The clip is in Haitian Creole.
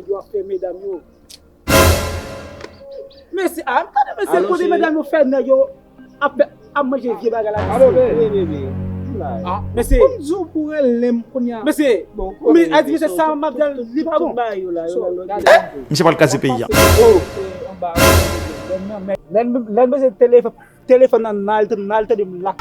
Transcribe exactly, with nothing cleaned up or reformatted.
nèg yo ap fè medam yo. Mesye, a, gade mesye, kote medam yo fè nèg yo ap fè, ap manje vye bagay la, mesye. Alo, bebe, bebe. Mesye, pou m di w pou rele m kounye a. Mesye, men a di mesye sa m ap di li pa bon. Misye pral kraze peyi a. Lè mesye telefòn nan, nan al tande m lak.